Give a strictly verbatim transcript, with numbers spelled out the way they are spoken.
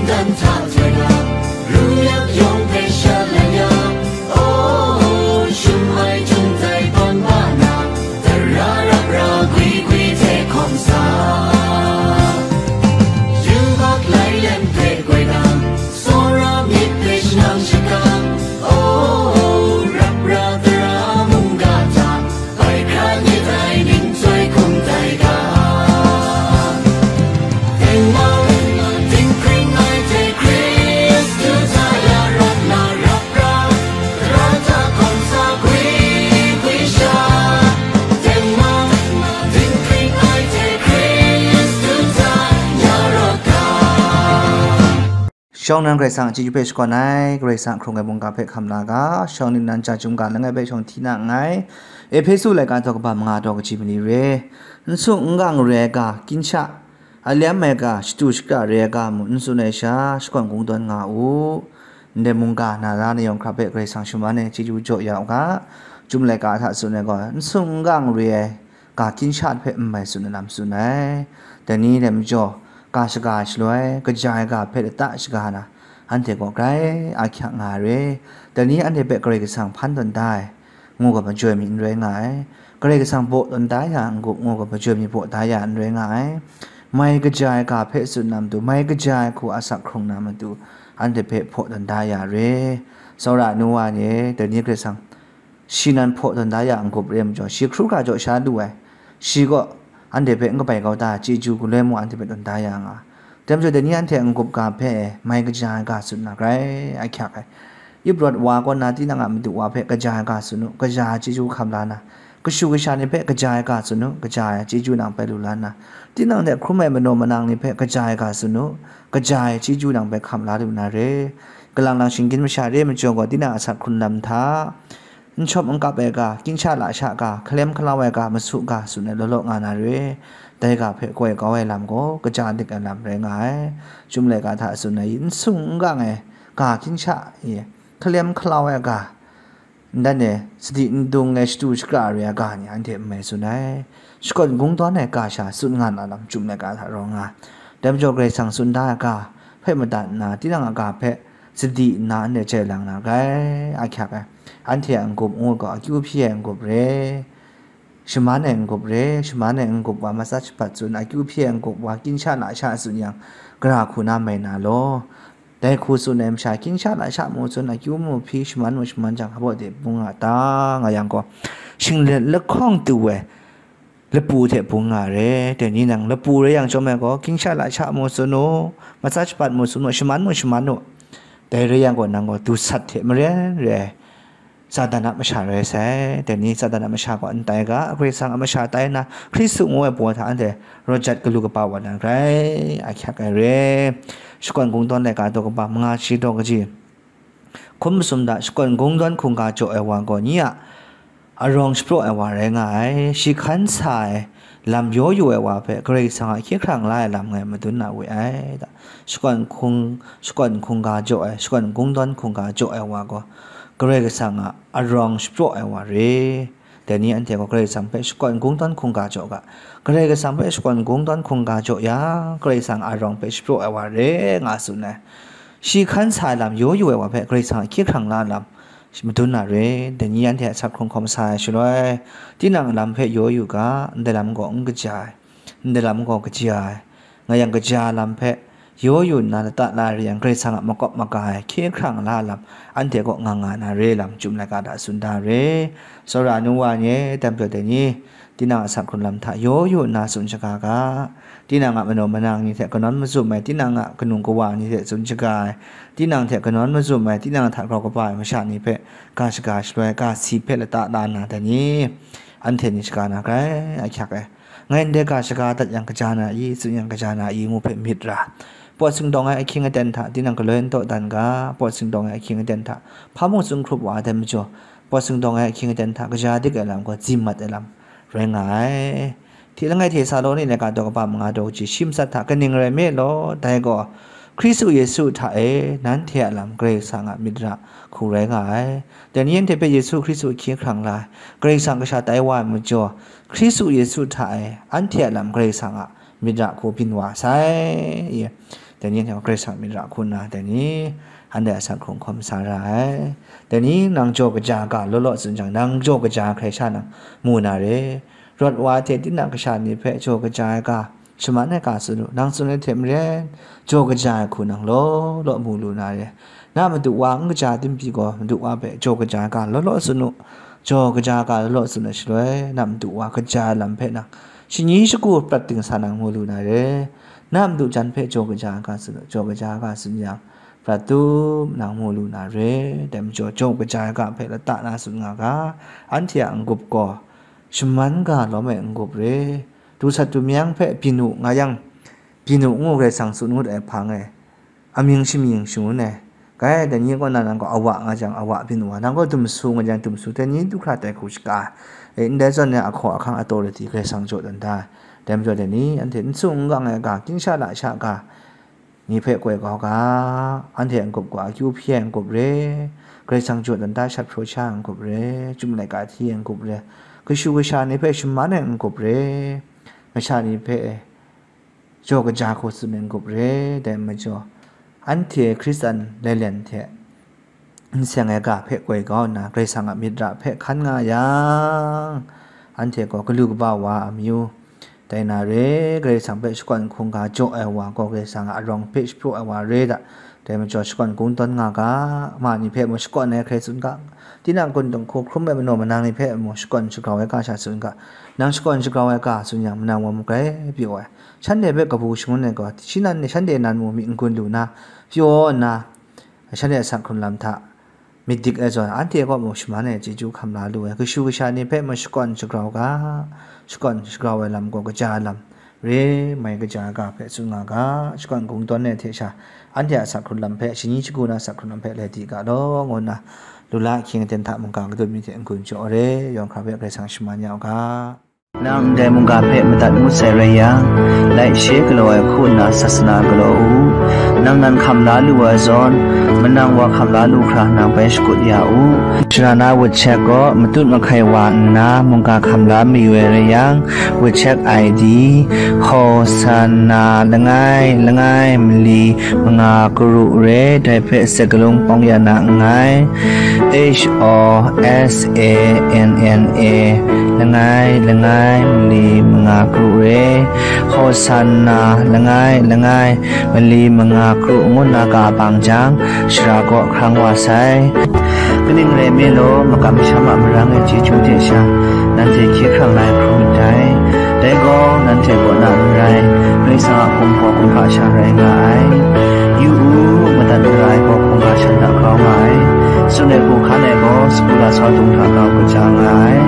Tan hta hte na, ru yak yawng hpe sha lai ya, oh, shum ai htung tai tawn ba na, tara rap ra gwi gwi hte hkawm sa. Yubak lai lem hpe goi na, tsawra myit hpe shanang shakang, oh, rap ra tara mungga hta, bai hkra ni tai ning chyoi hkum tai ga. Tengman, dinghpring ai hte Hkristu hta ya rawt na rap ra, ra hta hkawm sa gwi gwi sha. Tengman, dinghpring ai hte Hkristu hta ya rawt ga. Shawng nnan Karai Kasang a chyeju hpe shakawn ai, Karai Kasang a hkrung ai mungga hpe hkam la ga, shawng ningnan ja chyum ga langai hpe shawng hti na nngai. Ehpesu laika daw kaba manga daw kaji mali re, n sung n gang re ai ga, ginsha, a lem ai ga, shatu shakra re ai ga mung n tsun ai sha, shakawn kungdawn nga u. Ndai mungga na ra na yawng hkra hpe Karai Kasang shaman e chyeju jaw ya u ga, Chyum laika hta tsun ai gaw, n sung n gang re ai ga ginsha hpe n mai tsun ai lam tsun ai. Dai ni dai majaw, ga shaga ai shaloi, kaja ai ga hpe lata shaga na, anhte gaw grai ahkyak nga ai re. Dai ni anhte hpe Karai Kasang hpan tawn da ai, ngu ga majoi mi n rai nga ai. Karai Kasang baw tawn da ya n-gup, ngu ga majoi mi baw da ya n rai nga ai. Mai kaja ai ga hpe tsun na matu, mai kaja ai hku asak hkrung na matu, anhte hpe hpaw tawn da ya re. Tsawra ai nu wa ni e, dai ni Karai Kasang shi nan hpaw tawn da ya n-gup re ai majaw, shi hkru hkra jaw sha lu ai, shi gaw anhte hpe n kabai kau da ai chyeju galoi mung anhte hpe tawn da ya nga. Dai majaw, dai ni anhte a n-gup ga hpe mai kaja ai ga tsun na grai ahkyak ai. Ip rawt wa kaw na tinang a madu wa hpe kaja ai ga tsun u, kaja ai chyeju hkam la na, kashu kasha ni hpe kaja ai ga tsun u, kaja ai chyeju nang bai lu la nna, tinang hte hkrum ai manaw manang ni hpe kaja ai ga tsun u, kaja ai chyeju nang bai hkam la lu na re. Kalang lang shinggyim masha re ai majaw gaw, tinang a asak hkrun lam hta, n shawm n kap ai ga, ginsha lasha ga, hkalem hkalau ai ga, masu ga, tsun ai law law nga na re. Dai ga hpe koi kau ai lam gaw, kaja dik ai lam rai nga ai. Chyum laika hta tsun ai, n sung n gang ai ga, ginsha, i, hkalem hkalau ai ga, n dan e, sadi n dung ai shatu shakra re ai ga ni anhte n mai tsun ai. Shakawn kungdawn ai ga sha tsun nga na lam Chyum laika hta rawng nga. Dai majaw Karai Kasang tsun da ai ga hpe madat nna, tinang a ga hpe sadi nna anhte jai lang na grai ahkyak ai. Anhte a n-gup ngu gaw akyu hpyi ai n-gup re, shaman ai n-gup re, shaman ai n-gup wa matsa shapat tsun, akyu hpyi ai n-gup wa ginsha lasha tsun yang, gara hku na mai na law. Dai hku tsun ai masha, ginsha lasha mu tsun, akyu mu hpyi, shaman mu shaman jang, hpaw de bung nga ta nga yang gaw, shinglet lahkawng tu ai lapu hte bung nga re. Dai ni nang lapu rai yang chyawm ai gaw, ginsha lasha mu tsun u, matsa shapat mu tsun u, shaman mu shaman u. Dai rai yang gaw, nang gaw dusat hte maren re ai Satan a masha rai sai. Dai ni Satan a masha gaw n tai ga, Karai Kasang a masha tai nna, Hkristu ngu ai baw hta anhte rawt jat galu kaba wa na grai ahkyak ai re. Shakawn kungdawn laika daw kaba manga shi daw kaji. Hkum masum hta shakawn kungdawn hkungga jaw ai wa gaw ni a arawng shapraw ai wa rai nga ai. Shi hkan sa ai lam yaw yu ai wa hpe Karai Kasang a hkye hkrang la ai lam ngai madun na we ai. Shakawn hkung, shakawn hkungga jaw ai, shakawn kungdawn hkungga jaw ai wa gaw Karai Kasang a arawng shapraw ai wa re. Dai ni anhte gaw Karai Kasang hpe shakawn kungdawn hkungga jaw ga, Karai Kasang hpe shakawn kungdawn hkungga jaw yang, Karai Kasang a arawng hpe shapraw ai wa re nga tsun ai. Shi hkan sa ai lam yaw yu ai wa hpe Karai Kasang a hkye hkrang la ai lam madun na re. Dai ni anhte a asak hkrung hkawm sa ai shaloi, tinang a lam hpe yaw yu ga, ndai lam gaw n kaja ai, ndai lam gaw kaja ai, nga yang kaja lam hpe yaw yu nna lata la re yang, Karai Kasang a makawp maga ai hkye hkrang la lam anhte kaw nga nga na re lam Chyum laika hta tsun da re. Tsawra ai nu wa ni e, dai majaw dai ni, tinang a asak hkrun lam hta yaw yu nna tsun shaga ga, tinang a manaw manang ni hte kanawn mazum ai, tinang a kanung kawa ni hte tsun shaga ai, tinang hte kanawn mazum ai, tinang hta grau kaba ai masha ni hpe ga shaga shaloi ga si hpe lata la nna dai ni, anhte ni shaga na grai ahkyak ai. Ngai ndai ga shaga dat yang kaja na i, tsun yang kaja na i ngu hpe myit ra, pawt singdawng ai ahkying aten hta tinang galoi n dawdan ga, pawt singdawng ai ahkying aten hta hpa mung tsun hkrup wa ai dai majaw, pawt singdawng ai ahkying aten hta kaja dik ai lam gaw, zim mat ai lam rai nga ai. Hti langai hte Tesaloni laika daw kaba manga daw kaji shi matsat hta kaning rai me law, dai gaw Hkristu Yesu hta e nanhte a lam Karai Kasang a myit ra hku rai nga ai. Dai ni anhte hpe Yesu Hkristu hkye hkrang la ai, Karai Kasang kasha tai wa ai majaw, Hkristu Yesu hta e anhte a lam Karai Kasang a myit ra hku byin wa sai. Dai ni anhte gaw Karai Kasang myit ra hku nna, dai ni anhte a asak hkrung hkawm sa ra ai. Dai ni nang jaw kaja ga law law tsun jang, nang jaw kaja hkrai sha nang mu na re. Rawt wa ai hte tinang kasha ni hpe jaw kaja ai ga, shaman ai ga tsun u, nang tsun ai hte maren, jaw kaja ai hku nang law law mu lu na re. Na madu wa n kaja tim pyi gaw, madu wa hpe jaw kaja ai ga law law tsun u. Jaw kaja ai ga law law tsun ai shaloi, na madu wa kaja ai lam hpe nang shani shagu prat ding sa nang mu lu na re. Na madu jan hpe jaw kaja ai ga tsun u, jaw kaja ai ga tsun yang, prat tum nang mu lu na re. Dai majaw, jaw kaja ai ga hpe lata na tsun nga ga, anhte a n-gup gaw shaman ga lawm ai n-gup re. Du sat du myang hpe byin u nga yang, byin u ngu Karai Kasang tsun ngut ai hpang e, amying shamying shangun ai. Gai, dai ni kaw na nang gaw awa nga jang, awa byin wa, nang gaw dumsu nga jang, dumsu, dai ni du hkra tai hku shaga ai. E, ndai zawn e ahkaw ahkang authority Karai Kasang jaw dan da ai. Dai majaw dai ni, anhte n sung n gang ai ga, ginhka lasha ga, ni hpe koi kau ga, anhte a n-gup gaw akyu hpyi ai n-gup re, Karai Kasang jaw dan da shat hpraw sha ai n-gup re, chyum laika hti ai n-gup re, kashu kasha ni hpe shaman ai n-gup re, masha ni hpe jaw kaja hku tsun ai n-gup re, dai majaw, anhte Hkristan lailen hte n seng ai ga hpe koi kau nna, Karai Kasang a myit ra hpe hkan nga yang, anhte gaw galu kaba wa amyu, dai na re, Karai Kasang hpe shakawn hkungga jaw ai wa gaw Karai Kasang a arawng hpe shapraw ai wa re da. Dai majaw, shakawn kungdawn nga ga, ma ni hpe mung shakawn ai hkrai tsun ga, tinang kun dinghku hkrum ai manaw manang ni hpe mung shakawn shagrau ai ga sha tsun ga, nang shakawn shagrau ai ga tsun yang, manang wa mung grai pyaw ai. Shanhte hpe kabu shangun ai gaw, shi nan ni shanhte nan mung myit n-gun lu na, pyaw nna, shanhte a asak hkrun lam hta myit dik ai zawn, anhte kaw mung shaman ai chyeju hkam la lu ai. Kashu kasha ni hpe mung shakawn shagrau ga, shakawn shagrau ai lam gaw kaja ai lam re, mai kaja ai ga hpe tsun nga ga, shakawn kungdawn ai hte sha, anhte a asak hkrun lam hpe, shani shagu na asak hkrun lam hpe lai di ga law, ngu nna, lu la ahkying aten hta mungga kadun mi hte n-gun jaw re, yawng hkra hpe Karai Kasang shaman ya u ga. Nang ndai mungga hpe madat ngut sai rai yang, laishe galaw ai hku nna sasana galaw u. Nang nan hkam la lu ai zawn, manang wa hkam la lu hkra nang bai shakut ya u. Shara na WeChat gaw matut mahkai wa nna mungga hkam la mayu ai rai yang, WeChat I D, Hosanna langai langai mali manga karu re, dai hpe sakalung pawng ya na nngai. H O S A N N A langai langai mali manga karu re, Hosanna langai langai mali manga karu ngu nna ga bang jang, shara kaw hkrang wa sai. Kaning rai nme law, makam masham a marang e chyeju hte sha, nanhte hkye hkrang la ai hkrum myit dai. Dai gaw, nanhte kaw na n rai, Karai Kasang a hkum gaw kumhpa sha rai nga ai. Yu u, madat mara ai gaw hkungga shan hta grau nga ai. Tsun ai hku hkan ai gaw, sagu lasau dung hta grau kaja nga ai.